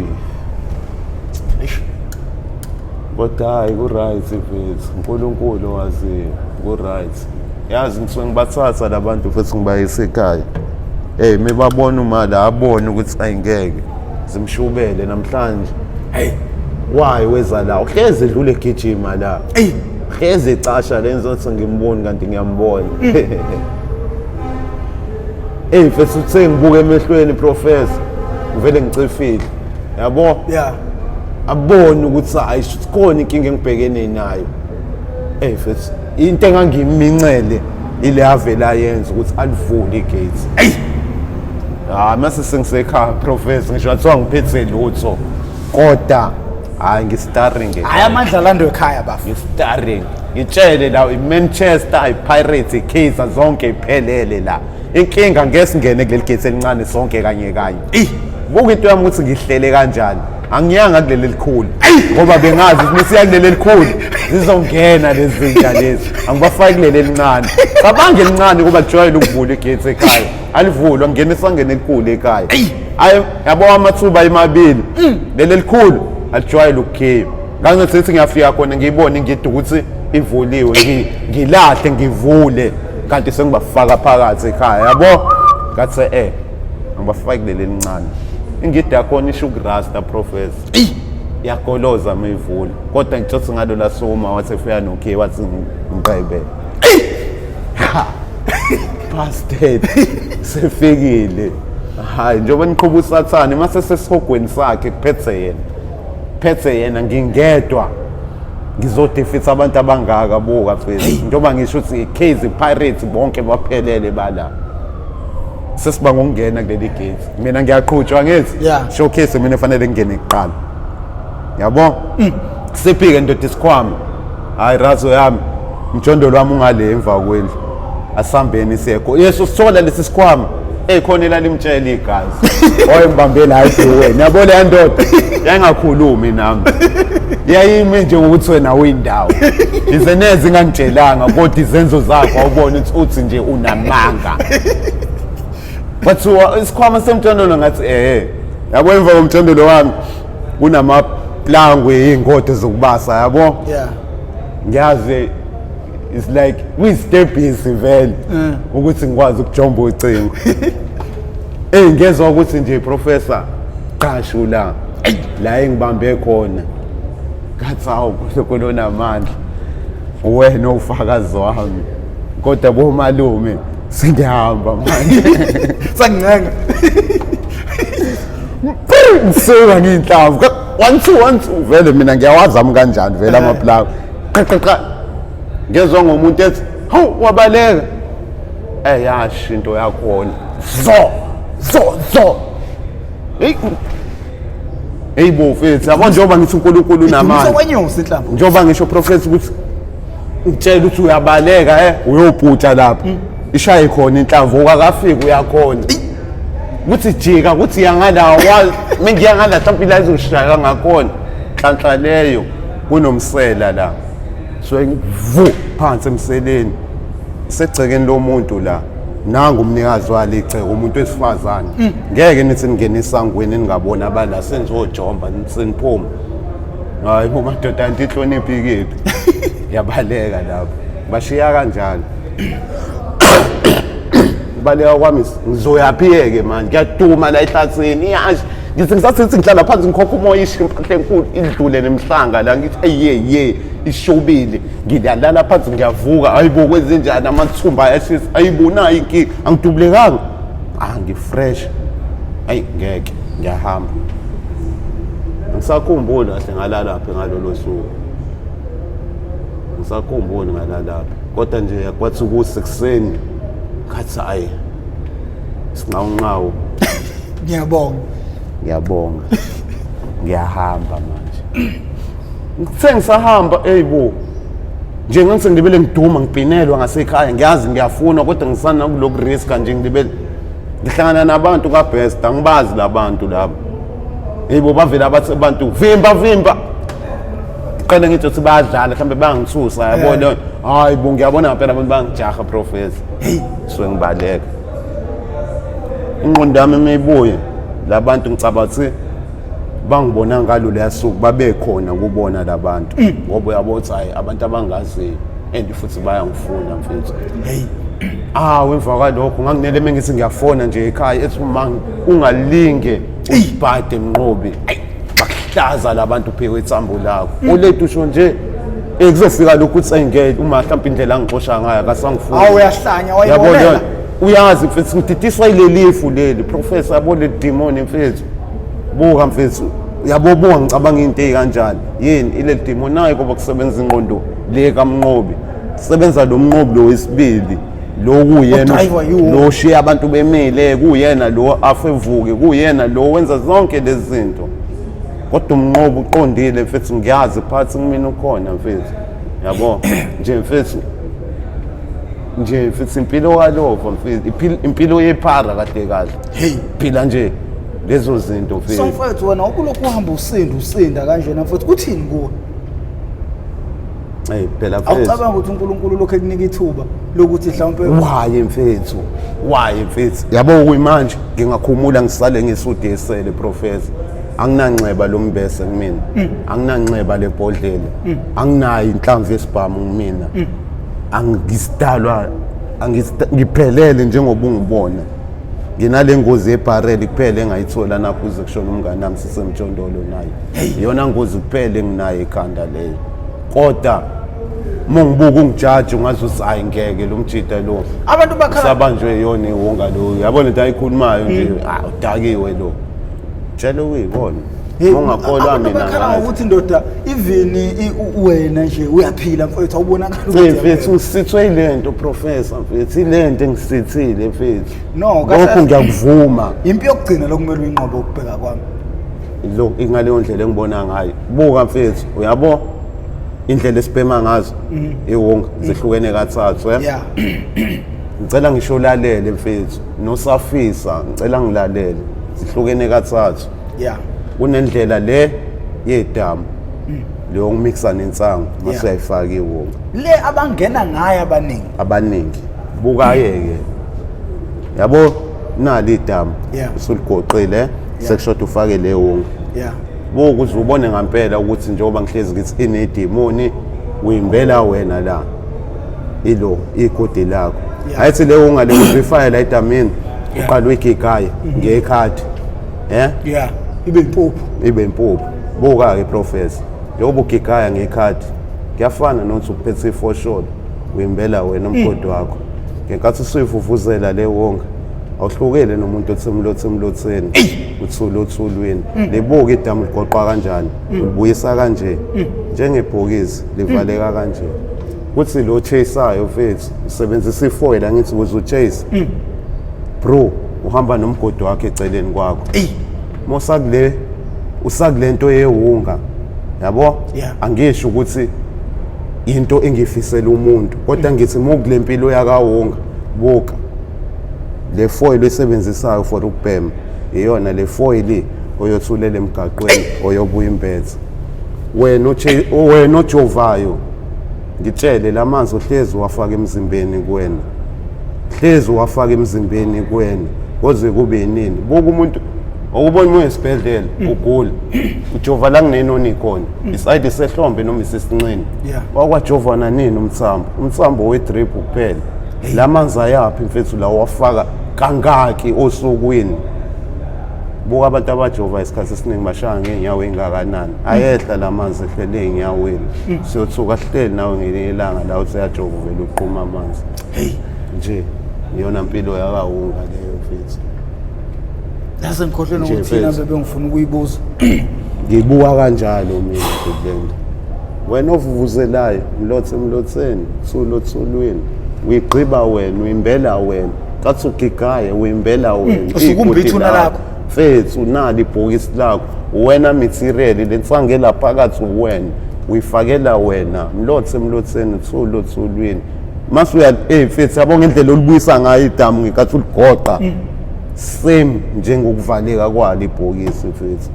Eish. Kodwa hayi, ku-right mfethu, uNkulunkulu waziyo, ku-right. Yazi ngisuke ngibathatha labantu futhi ngibayise ekhaya. Hey, mebabona uma la, abone ukuthi ayingeke zimshubele namhlanje. Hey. Why weza la? Uhlezi edlule egijima la, Eyi. hlezi ecasha lenzo ukuthi ngimboni, kanti ngiyambona. Hey mfethu, uthe ngibuka emehlweni professor, ngivele ngicifile, yabo. Abone ukuthi hayi sikhona inkinga engibhekene nayo. Eh mfethu, into engangimincele ile avela yenza ukuthi alivule igate. Eyi! Hayi mase sengisekhaya professor, ngisho ngathiwa ngiphethe lutho. Kodwa hayi ngi-starring. Hayi, amandla lando ekhaya bafo. Ngi-starring. Ngitshele la, i-Manchester, i-Pirates, i-Kaizer, zonke iphelele la. Inkinga ngeke singene kuleli gate elincane sonke kanye kanye. Buka into yami ukuthi ngihlele kanjani. Angiyanga kuleli elikhulu ngoba bengazi ukuthi mesiya kuleli elikhulu zizongena lezi zinja lezi. Angibafaki kuleli elincane. Cabanga elincane kuba kujwayele ukuvula igate ekhaya. Alivulwa, ngene esangene elikhulu ekhaya. Ayi yabo, amathuba emabili. Leli elikhulu alijwayele ukukhiya. Ngangithi ngiyafika khona ngiyibone ngide ukuthi ivuliwe, ngilahle ngivule, kanti sengibafaka phakathi ekhaya yabo. Ngathi angibafaki kuleli elincane. Ingidi yakhona isho ukurasta professor. Iyagoloza mayivula. Kodwa ngitshothi ngalo lasuma wathi efika nokhiye wathi ngiqebe. Bastard. Sefikile. Hayi njengoba niqhuba usathane mase sesihogweni sakhe kuphethe yena. Phethe yena ngingedwa. Ngizodefeat abantu abangaka, buka mfethu. Njengoba ngisho ukuthi i-Kaizer, Pirates, bonke baphelele bala. Sesiba ngokungena kuleli gate. Mina ngiyaqhutshwa ngithi. Showcase mina fanele ngingene kuqala. Yabo? Siphike ndoda isikhwama. Hayi razo yami. Mjondolo wami ungale emva kwendlu. Asambeni siyekho. Yesu sithola lesi sikhwama. Eh khona elalimtshela igazi. Wayembambe la ebhuweni. Yabo le ndoda yayingakhulumi nami. Yayimi nje ngokuthi wena uyindawo. Izeneze ingangitshelanga kodwa izenzo zakho awubona ukuthi uthi nje unamanga. Kwathiwa isikhwama semjondolo, ngathi eh yabo emva komjondolo wami kunamaplangwe iy'ngodo zokubasa yabo. Ngiyazi it's like kuyistebhisi vele ukuthi ngikwazi ukujomba ucingo. Eh ngezwa ukuthi nje professor qashu la la engibambe khona. Ngathi hawu uNkulunkulu onamandla, wena ufakazi wami. Kodwa bomalume sengiyahamba manje. Sangincenga. Ngisuka ngiyinhlamvu 1 2 1 2, vele mina ngiyawazama kanjani vele amaplawu. Qa qa qa, ngezwa ngomuntu ethi hawu wabaleka. Yasho into yakhona zo zo zo. Hey hey bo mfethu, yabo njengoba ngithi uNkulunkulu unamandla. Kwenyosi inhlamvu. Njengoba ngisho professor ukuthi ngitshela ukuthi uyabaleka uyobhutsha lapha, ishaye khona inhlamvu, okakafiki uyakhona kuthi jika kuthi yangala mengiya ngala mhlawumbe la izoshaya ngakhona. Nhlanhla leyo kunomsela la, so vu phansi emseleni segcekeni lomuntu la. Nangu umnikazi wale igceke, umuntu wesifazane. Ngeke nithi ningene esangweni ningabona abala senizojomba seniphuma. Hayi bo madoda, anti inhlonipho ikephi? Yabaleka lapho, bashiya kanjalo. Kubaleka kwami ngizoyaphi-ke manje? Kuyaduma la ehlathini, iyasho. Ngithi ngisathi ngihlala phansi ngikhokha umoya, isho impahla enkulu idlule nemhlanga la. Ngithi eye ye ishubile, ngiyalala phansi ngiyavuka. Hayibo, kwenzenjani? Amathumba ayashisa. Ayibo, nayi inkinga, angidubulekanga, ah ngifresh. Ayi ngeke, ngiyahamba. Ngisakhumbuli kahle ngalalaphi ngalolo suku, ngisakhumbuli ngalalaphi, kodwa nje kwathi kusekuseni ngathi hayi sinqawunqawu. Ngiyabonga. Ngiyabonga, ngiyahamba manje. Ngithe ngisahamba, eyibo nje ngangise ngilibele ngiduma ngibhinelwa ngasekhaya. Ngiyazi ngiyafuna kodwa ngisana kuloku riska nje. Ngilibele ngihlangana nabantu kaBest, angibazi labantu labo. Yebo, bavela bathi abantu vimba vimba. Ngiqale ngithi ukuthi bayadlala mhlawumbe, bayangithusa yabona. Hayi bo, ngiyabona ngempela abantu bangijaha professor. Hey, so ngibaleka. Ingqondo yami mayibuye, labantu ngicabanga ukuthi bangibona ngalo leya suku babe khona kubona labantu, ngoba uyabo ukuthi hayi abantu abangaziyo and futhi bayangifuna mfethu. Hey. Ah, emva kwalokho nganginele mengithi ngiyafona nje ekhaya, ethi uma ungalinge ubhade Mnqobi, bakuhlaza labantu pheke itsambo lakho ulethu. Usho nje kuzofika lokhu ukuthi engeke uma mhlawumbe indlela angixosha ngayo akasangifuni. Awu, uyahlanya. Yabo. Wayibonela. Leyo uyazi mfethu, ngididiswa yilelifu leli professor, yabo le demon mfethu. Buka mfethu. Uyabo, buka, ngicabanga into ey'kanjani. Yini ileli demon nayo? Ngoba kusebenza ingqondo le kaMnqobi, kusebenza lo Mnqobi lo wesibili lo kuyena Odrayiva yiwo. lo oshiya abantu bemile, kuyena lo afevuke, kuyena lo wenza zonke lezi zinto. Kodwa uMnqobi uqondile mfethu, ngiyazi phakathi kumina ukhona mfethu, yabo nje mfethu, nje mfethu impilo kalova mfethu, impilo yephara kahle kahle. Hey. Phila nje lezo zinto mfethu. So mfethu, wena ukulokhu uhamba usinda usinda kanjena mfethu, kuthini kuwe? Hey phela mfethu. Awucabanga ukuthi uNkulunkulu lokhu ekunika ithuba lokuthi mhlawumpe Waye mfethu, waye mfethu, yabo kuyimanje ngingakhumula ngisale ngesudi esele, professor. Anginanxeba lombese kumina, anginanxeba lebhodlela, anginayo inhlamvu yesibhamu kumina, angisidalwa, ngiphelele njengoba ungibona. Nginale ngozi yebhareli kuphela engayithola nakho uze kushona umngane wami sisemjondolo naye. Iyona ngozi kuphela enginayo ekhanda leyo. Kodwa uma ngibuka ungijaji ungaze uthi hayi ngeke lo mjida lo Abantu bakhala usabanjwe yona iwunga lo, yabona into ayikhulumayo nje, ah, udakiwe lo, tshela ukuyibona. Hey, Ungakholwa abantu mina bakhala ngazi. ngokuthi ndoda, even wena nje uyaphila mfethu, awubonakala ukuthi Hey mfethu, uyaphila. ngisithwe yilento professor mfethu, ilento engisithile mfethu. No, kahle- Lokhu ngiyakuvuma. Impi yokugcina lokumele uyinqobe ukubheka kwami. Lo ingaleyo ndlela engibona ngayo. Buka mfethu, uyabo indlela esibhema ngazo iwunga zihlukene kathathu, eh? Yeah. Ngicela ngisho ulalele mfethu, nosafisa ngicela ngilalele. Zihlukene kathathu. Kunendlela le yedamu leyo ngimixa nensangu mase uyayifaka iwunga. Le abangena ngayo abaningi. Abaningi bukaye-ke, yabo, nali idamu, usuligoqile, sekushoda ufake le wunga. Buka ukuze ubone ngampela ukuthi njengoba ngihlezi ngithi inedimoni, uyimbela wena la ilo igodi lakho. Ayithi le wunga le uyifake la edamini, uqale uyigigaye ngekhadi, eh. Yeah, ibe impuphu. Ibe impuphu. Buka-ke professor, njengoba ugigaya ngekhadi kuyafana nokuthi uphethe ifosholo, uyimbela wena umgodi wakho. Ngenkathi usuyivuvuzela le wonga, awuhlukile nomuntu othi emlothe emlotheni, uthule othulwini. Libuke idamu ligoqwa kanjani, ulibuyisa kanje njengebhokisi livaleka kanje. Kuthi lo chaseayo mfethu, usebenzisa ifoil angithi ukuze uchase, bro, uhamba nomgodi wakho eceleni kwakho. Mosakule usakulento yewunga, yabo. Angisho ukuthi into engifisela umuntu, kodwa ngithi mukule mpilo yakawunga, buka le foil oyisebenzisayo for ukubhema, iyona le foil oyothulela emgaqweni oyobuya imbethe wena wena ojovayo. Ngitshele, lamanzi ohlezi wafaka emzimbeni kuwena, hlezi wafaka emzimbeni kuwena koze kube nini? Buka umuntu okubona uma esibhedlela ugula, ujova la kunenoni khona, isayidi sehlombe noma isesinqeni. Wakwajovana nini umthambo? Umthambo we-drip kuphela. La manzi ayaphi mfethu la wafaka kangaki osukwini? Buka abantu abajova isikhathi esiningi bashaya ngey'nyawo ey'ngakanani, ayehla la manzi ehlele ey'nyaweni. Siyothuka sihleli nawe ngelinye ilanga la uthi uyajova uvele uqhuma amanzi nje. Iyona mpilo yakawunga leyo mfethu. Yase ngikhohlwe Nje, nokuthi thina mfethu. bebengifuna ukuyibuza. Ngibuka kanjalo mina lento. Wena ovuvuzelayo, mlothe emlotheni, thulo othulwini, uyigqiba wena, uyimbela wena. Kathi ugigaye, uyimbela wena. Usukumba Igodi ithuna lakho. Mfethu, unalo ibhokisi lakho wena, material lentsangela phakathi wena uyifakela wena, mlothe emlotheni, thulo othulwini. Mase uya, eh mfethu, yabo ngendlela olubuyisa ngayo idamu ngenkathi uligoqa, same njengokuvaleka kwalo ibhokisi mfethu.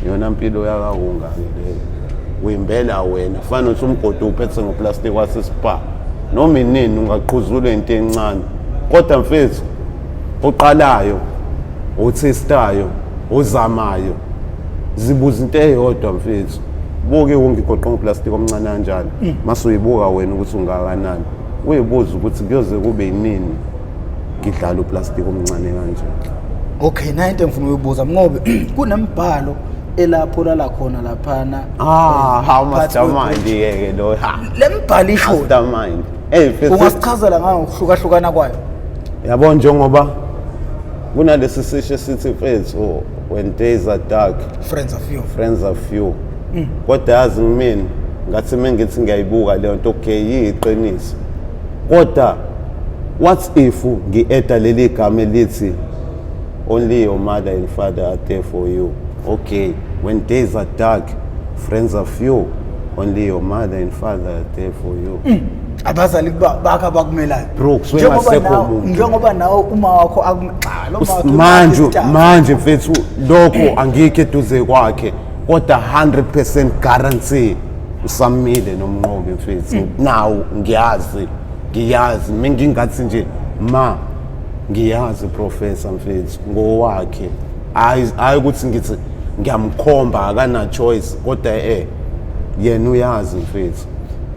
Iyona mpilo yakawunga-ke leyo, uyimbela wena. Fana nokuthi umgodi uphethe ngoplastic wasespa, noma inini ungaqhuzulwa into encane. Kodwa mfethu, oqalayo, othestayo, ozamayo, zibuza into eyodwa mfethu. Buke wonke igoqo ngoplastic omncane kanjani, mase uyibuka wena ukuthi ungakanani, uyibuza ukuthi kuyoze kube yinini ngidlala uplastic omncane kanje. Okay, nayo into engifuna ukuyibuza Mnqobi, kunembhalo elapho lala khona laphana. Ah, how phakathi mastermind ke lo, ha. Le mbhalo isho Mastermind, hey mfethu. Ungasichazela ngayo ngokuhlukahlukana kwayo? Yabo, njengoba Kunalesi sisho esithi, mfethu, oh, when days are dark, friends are few. Friends are few. Kodwa yazi ngimina ngathi mengithi ngiyayibuka leyo nto, okay, yiqiniso, kodwa what if ngi-adda leli gama elithi only your mother and father are there for you? Okay, when days are dark, friends are few, only your mother and father are there for you. Abazali bakho abakumelayo. Bro, kusuke Njengoba ngasekho nawe- muntu. Njengoba nawe uma wakho cha, lo ma wakho Manje isitafu. manje mfethu, lokho angikho eduze kwakhe, kodwa 100% guarantee usamile nomnqobi, mfethu. Now ngiyazi, ngiyazi mengingathi nje ma ngiyazi, professor, mfethu, ngowakhe. Hayi, hayi ukuthi ngithi ngiyamkhomba, akana choice, kodwa yena uyazi, mfethu,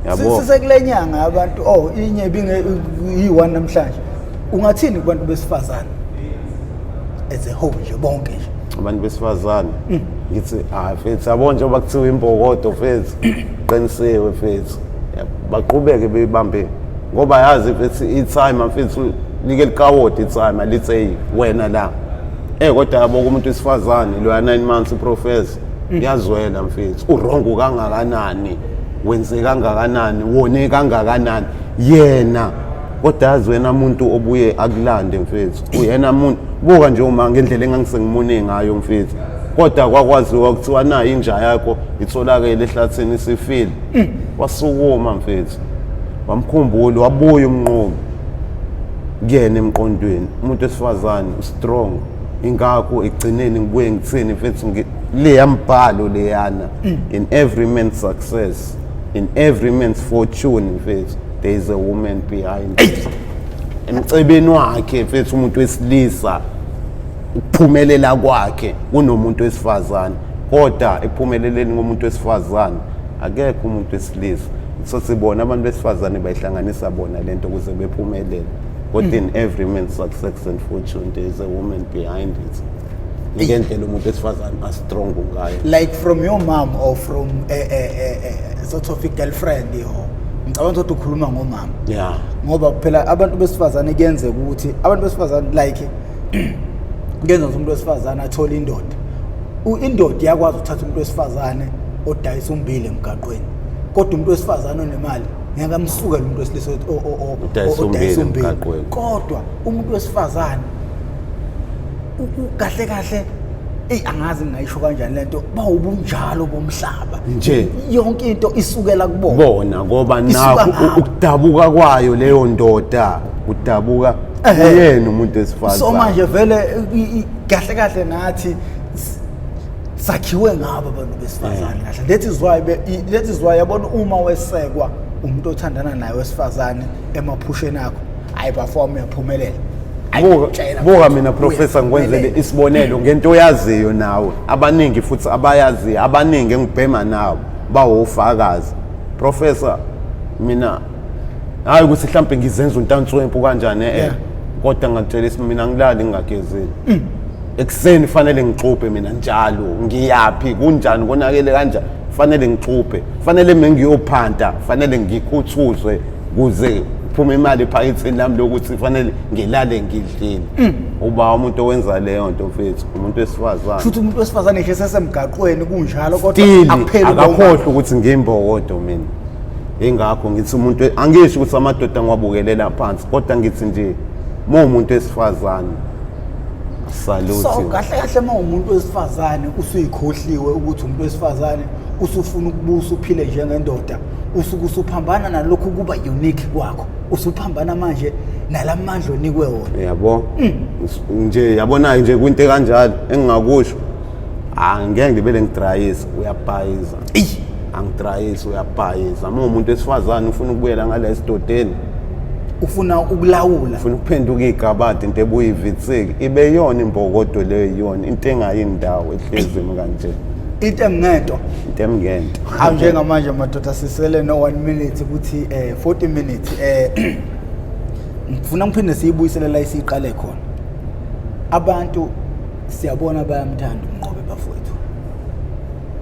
yabo. Sisekule nyanga abantu, oh, inye ibinge iyi-1 namhlanje. Ungathini kubantu besifazane as a whole nje, bonke nje? Abantu besifazane ngithi, hayi mfethu, yabo, njengoba kuthiwa imbokodo, mfethu, qinisiwe, mfethu, baqhubeke beyibambe, ngoba yazi, mfethu, i-timer, mfethu, like likawodi i-timer lithi, hey wena la, kodwa yabo, kumuntu wesifazane loya 9 months, professor, kuyazwela, mfethu, u-wrong kangakanani, wenze kangakanani, wone kangakanani yena, kodwa yazi wena muntu obuye akulande, mfethu, uyena muntu. Buka nje uma ngendlela engangisengimune ngayo, mfethu, kodwa kwakwaziwa kuthiwa nayo inja yakho itholakele ehlathini isifile. Wasukuma, mfethu, wamkhumbula, wabuya umnqobi kuyena emqondweni. Umuntu wesifazane u-strong. Ingakho ekugcineni ngibuye ngithini, mfethu, leya mbhalo leyana, in every man's success, in every man's fortune, mfethu, there is a woman behind it. Emcebeni wakhe, mfethu, umuntu wesilisa, ukuphumelela kwakhe kunomuntu wesifazane, kodwa ekuphumeleleni komuntu wesifazane akekho umuntu wesilisa. So sibona abantu besifazane bayihlanganisa bona lento ukuze bephumelele, kodwa in every man's success and fortune there is a woman behind it. Ngendlela umuntu wesifazane a-strong ngayo. Like from your mom or from a sort of a girlfriend, or ngicabanga ukuthi ukhuluma ngomama? Yeah. Ngoba phela abantu besifazane kuyenzeka ukuthi abantu besifazane, like kuyenzeka ukuthi umuntu wesifazane athole indoda. Indoda iyakwazi ukuthatha umuntu wesifazane odayisa umbili emgaqweni, kodwa umuntu wesifazane onemali ngeke amsukele umuntu wesilisa Odayisa odayisa umbili umbili. emgaqweni. Kodwa umuntu wesifazane kahle kahle, eyi, angazi ngingayisho kanjani lento, bawubunjalo bomhlaba Nje. yonke into isukela kubona. Bona, ngoba Isuka nakho ngabo. ukudabuka kwayo leyo ndoda kudabuka kuyena umuntu wesifazane. So manje vele kahle kahle nathi sakhiwe ngabo abantu besifazane kahle. That is why yabona uma wesekwa umuntu othandana naye wesifazane emaphusheni akho, hayi bafo wami, uyaphumelela. Hayi, Buka, ngiyakutshela, buka mfethu, mina, professor, ngikwenzele uyaphumelela. isibonelo ngento oyaziyo nawe, abaningi futhi abayaziyo, abaningi engibhema nabo bawofakazi, professor. Mina hayi ukuthi mhlambe ngizenza untanswempu kanjani, kodwa ngakutshela mina ngilali ngingagezile. Ekuseni fanele ngixubhe mina njalo, ngiyaphi, kunjani, konakele kanjani, fanele ngixubhe, fanele mengiyophanta, fanele ngikhuthuzwe kuze kuphume imali ephaketheni lami lokuthi fanele ngilale ngidlile. Uba umuntu owenza leyo nto, mfethu, umuntu wesifazane. Futhi umuntu wesifazane nje sesemgaqweni kunjalo, kodwa Still akupheli akakhohlwa ukuthi ngimbokodo mina. Ingakho ngithi umuntu, angisho ukuthi amadoda ngiwabukelela phansi, kodwa ngithi nje uma umuntu wesifazane, salute. So kahle kahle uma umuntu wesifazane usuyikhohliwe ukuthi umuntu wesifazane, usufuna ukubusa uphile njengendoda, usuke usuphambana nalokhu kuba unique kwakho, usuphambana manje nalamandla onikwe wona. Yabo nje, yabona nje kwinto ekanjalo engingakusho, angeke ngibele ngidrayisa, uyabhayiza. Angidrayisi, uyabhayiza. Uma umuntu wesifazane ufuna ukubuyela ngala esidodeni, ufuna ukulawula, ufuna ukuphenduka igabade, into ebuye ivitsike ibe yona imbokodo leyo, iyona into engayindawo ehlezini kanje. Into emngento. Into emngento. Awu, njengamanje madoda sisele no 1 minute ukuthi 40 minutes, ngifuna ngiphinde siyibuyisele la isiqale khona. Abantu siyabona bayamthanda umnqobe, bafowethu.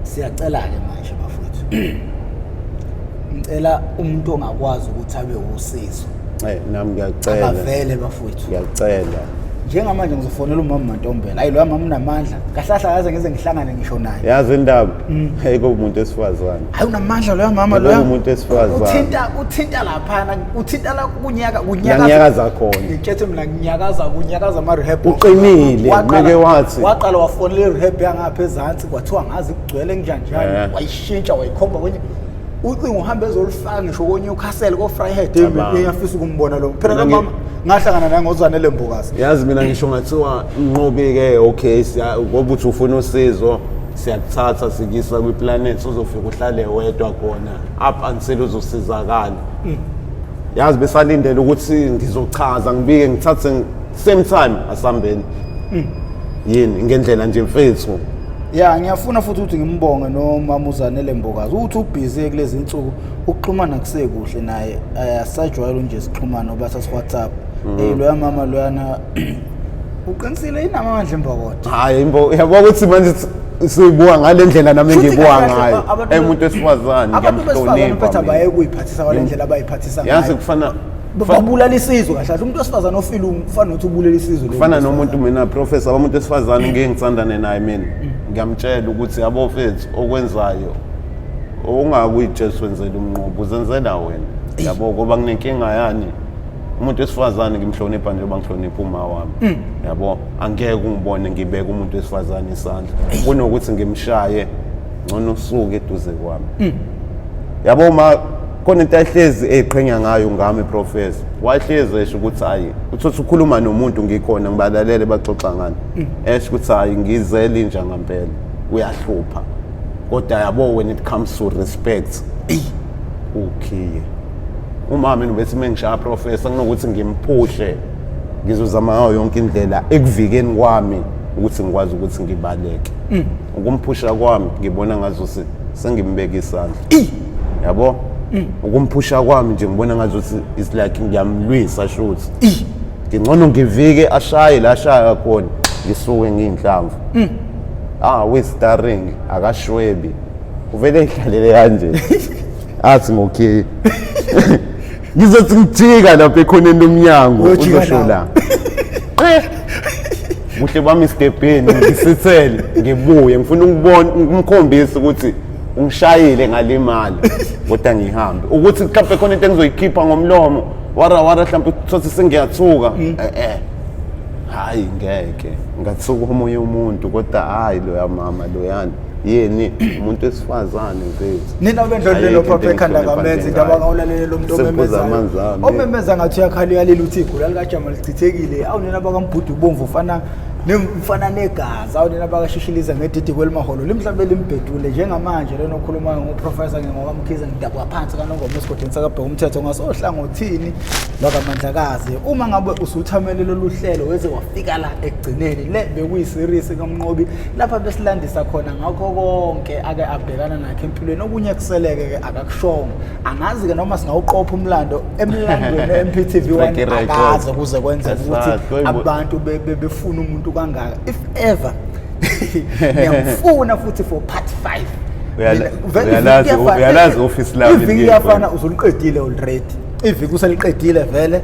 Siyacela ke manje, bafowethu, ngicela umuntu ongakwazi ukuthi abe usizo Nami ngiyacela. Abavele, bafowethu. Ngiyacela. Njengamanje ngizofonela umama Mantombela. Hayi, lo mama unamandla. Kahle kahle akaze ngize ngihlangane ngisho naye. Yazi indaba, hey, kuwumuntu wesifazane. Hayi, unamandla loya mama Yebo, loya. umuntu wesifazane. Uthinta laphana, uthinta la kunyaka kunyaka. Yanyakaza khona. Ngikhethe mina kunyakaza kunyakaza ama rehab. Uqinile, meke wathi. Waqala wafonela i-rehab yangapha ezansi, kwathiwa ngazi kugcwele njani njani. Wayishintsha wayikhomba kwenye ucingo, uhambe ezolifaka ngisho ko-Newcastle, ko-Vryheid. Cabanga. Ngiyafisa ukumbona lo phela lo Mina mama, ngahlangana naye ngoZanele Mbokazi. Yazi mina ngisho ngathiwa nqobi-ke, okay, ngoba uthi ufuna usizo, siyakuthatha sikisa kwiplanet, uzofika uhlale wedwa khona up until uzosizakala. Yazi besalindele ukuthi ngizochaza, ngibike, ngithathe same time asambeni yini ngendlela nje mfethu. Ya, ngiyafuna futhi ukuthi ngimbonge nomama uZanele Mbokazi, ukuthi ubhizi kulezi nsuku, ukuxhumana kusekuhle naye. Asajwayele nje sixhumana oba sasi-WhatsApp. Loya mama loyana uqinisile, inamandla imbokodo. Hayi, imbo yabo ukuthi manje siyibuka ngale ndlela nami Futhi engiyibuka kahle kahle ngayo. Umuntu wesifazane abantu besifazane ngiyamhlonipha mfethu mina. abaye kuyiphathisa ngale ndlela abayiphathisa Yazi ngayo. kufana Babulala isizwe kahle kahle. Umuntu wesifazane ofile ufana nokuthi ubulela isizwe lo kufana muntu nomuntu wesifazane. Mina professor, umuntu wesifazane ngeke ngithandane naye mina, ngiyamtshela ukuthi yabo mfethu, okwenzayo ungakuyitshela wenzela umnqobo, uzenzela wena, yabo, ngoba nginenkinga yani. Umuntu wesifazane ngimhlonipha njengoba ngihlonipha uma wami, yabo. Angeke ungibone ngibeke umuntu wesifazane isandla. Kunokuthi ngimshaye, ngcono usuke eduze kwami, yabo. Ma khona into ahlezi eyiqhenya ngayo ngami professor, wahlezi esho ukuthi hayi, uthothi ukhuluma nomuntu ngikhona, ngibalalele baxoxa ngani, esho ukuthi hayi, ngizele inja ngampela, uyahlupha, kodwa yabo, when it comes to respect, ukhiye. Uma mina ubethi mengishaya professor, kunokuthi ngimphushe, ngizozama ngayo yonke indlela ekuvikeni kwami ukuthi ngikwazi ukuthi ngibaleke. Ukumphusha kwami ngibona ngazuthi sengimbeka isandla, yabo. Ukumphusha kwami nje ngibona ngazuthi it's like ngiyamlwisa, shuthi ngingcono ngivike, ashaye la ashaya khona, ngisuke ngiyinhlamvu. Ah, we-starring akashwebi, uvele ihlalele kanje, athi ngokhiye, ngizothi ngijika lapha ekhoneni lomnyango, Uyojika uzosho la kuhle bami isitebheni, ngisithele, ngibuye, ngifuna ukubona, ngimkhombise ukuthi ungishayile ngalimali, kodwa ngihambe ukuthi mhlawumbe khona into engizoyikhipha ngomlomo, wara wara, mhlawumbe uthothe sengiyathuka. Hayi, ngeke ngathuka omunye umuntu, kodwa hayi, loya mama loyana yini, umuntu wesifazane mfethu. Nina bendlondlelo Ayikho into phapha ekhanda engihlonipha kamenzi indaba njengayo. kawulalele lo muntu Sengiphuza omemezayo. amanzi ami. Omemeza ngathi uyakhala, uyalila, uthi igula likajama lichithekile. Awu nina bakamBhudu ubomvu ufana nemfana negazi. Awu nina bakashishiliza ngedidi kwelimaholo limhlawumbe limbhedule. Njengamanje lona okhulumayo nguprofessor ngengokaMkhize, ngidabuka phansi kaNongoma esigodini sakabheka umthetho ngasohlangothini lwakamandlakazi. Uma ngabe usuthamele lolu hlelo weze wafika la ekugcineni, le bekuyiseries kaMnqobi lapha besilandisa khona ngakho konke ake abhekana nakho empilweni. Okunye kuseleke-ke akakushongo, angazi-ke noma singawuqopha umlando emlandweni MPTV Track 1 record. akaze kuze kwenzeke ukuthi Asazi, abantu befuna umuntu kangaka. If ever ngiyamfuna futhi for part 5. Uyalazi office lami Iviki liyini iyafana, khona. usuliqedile already iviki, useliqedile vele.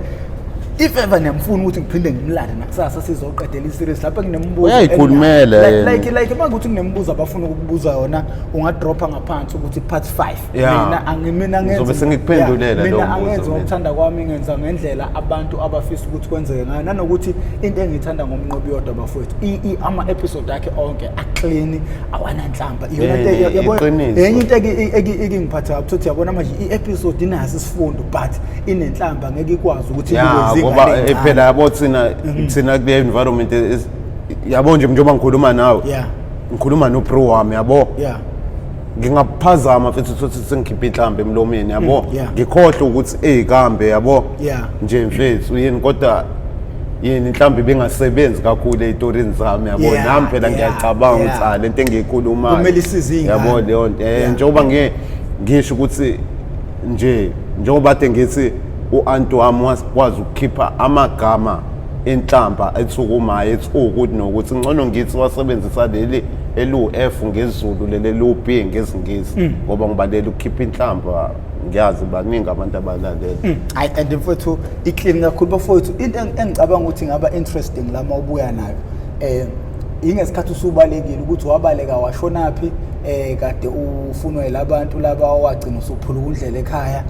If ever niyamfuna ukuthi ngiphinde ngimlande nakusasa sizoqedela i-series lapho nginemibuzo Uyayikhulumela yena. Like uma kuthi kunemibuzo abafuna ukukubuza yona, ungadropha ngaphansi ukuthi part 5. Yeah. Mina mina ngenza Ngizobe sengikuphendulela Yeah, lowo mina mbuzo angenzi mina. ngokuthanda kwami, ngenza ngendlela abantu abafisa ukuthi kwenzeke ngayo. Nanokuthi into engiyithanda ngoMnqobi yodwa bafowethu, ama-episode akhe onke aclean, awananhlamba. Iyona into Iqiniso. Enye into ekingiphatha kabi ukuthi yabona manje i-episode inaso isifundo but inenhlamba, ngeke ikwazi ukuthi Ya, ibukwe ngoba izingane ey'ncane. phela yabo thina kule environment yabo nje njengoba ngikhuluma nawe, ngikhuluma no-bro wami, yabo, ngingaphazama mfethu, uthi sengikhipha inhlambi emlomeni, yabo, ngikhohlwe ukuthi kambe, yabo, nje mfethu yini, kodwa yini inhlambi bengasebenzi kakhulu ey'torini zami, yabo. Nami phela ngiyacabanga ukuthi ah, lento engiyikhulumayo Kumele isize iy'ngane. yabo, leyo nto. Njengoba ngisho ukuthi nje njengoba kade ngithi u-anti wami wakwazi ukukhipha amagama enhlamba ethukumayo, ethi uwukuthi nokuthi, ngcono ngithi wasebenzisa leli eliwu-F ngesiZulu, leli eliwu-B ngesiNgisi, ngoba ngibalele ukukhipha inhlamba. Ngiyazi baningi abantu abalalela. Hayi, and mfowethu, i-clean kakhulu, bafowethu. Into engicabanga ukuthi ingaba interesting la mawubuya nayo, ingesikhathi usubalekile, ukuthi wabaleka washonaphi, kade ufunwa yilabantu laba, wagcina usuphula indlela ekhaya.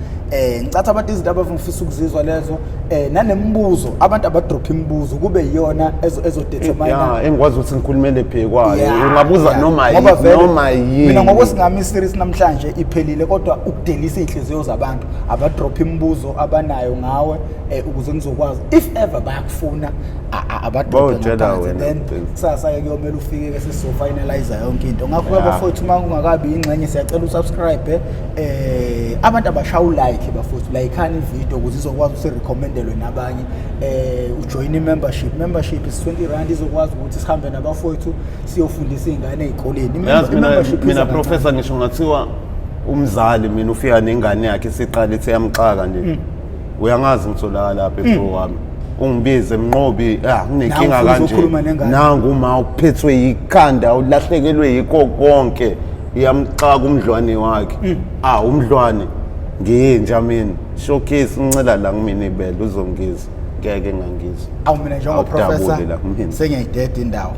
Ngicathi abantu izinto abafisa ukuzizwa lezo, nanembuzo, abantu abadrop imibuzo kube iyona ezodetermine. Ya, engikwazi ukuthi ngikhulumele phe kwayo. Ungabuza noma Ngoba yini, vele noma yini. Mina ngokwesingami, i-series namhlanje iphelile, kodwa ukudelisa iy'nhliziyo zabantu, abadrop imibuzo abanayo ngawe, ukuze ngizokwazi, if ever bayakufuna, abadrophe Bayotshela ngaphansi. wena, Then mfethu. kusasa-ke kuyomele ufike-ke, sesizofinalize yonke into. Ngakho-ke, bafowethu, uma kungakabi ingxenye, siyacela usubscribe. Abantu abashawa ulike, bafowethu, layikhani ividiyo ukuze izokwazi ukuthi irecommendelwe nabanye. Ujoyine i-membership. Membership is R20, izokwazi ukuthi sihambe nabafowethu siyofundisa iy'ngane ey'koleni. Yazi mina, I-membership mina, iza kancane. Professor, ngisho ngathiwa umzali mina ufika nengane yakhe, siqale ithi yamxaka nje, uyangazi ngitholakala lapha ebro wami, ungibize, "Mnqobi, ah, nginenkinga Nangu kanje." uzokhuluma nengane. Nangu uma uphethwe yikhanda, ulahlekelwe yikho konke, iyamxaka umdlwane wakhe. Ah, umdlwane ngiyinja mina, showcase uncela la kumina ibele, uzongizwa, ngeke ngangizwa. Awu, mina njengoprofessor Awudabuli la kumina. sengiyayideda indawo.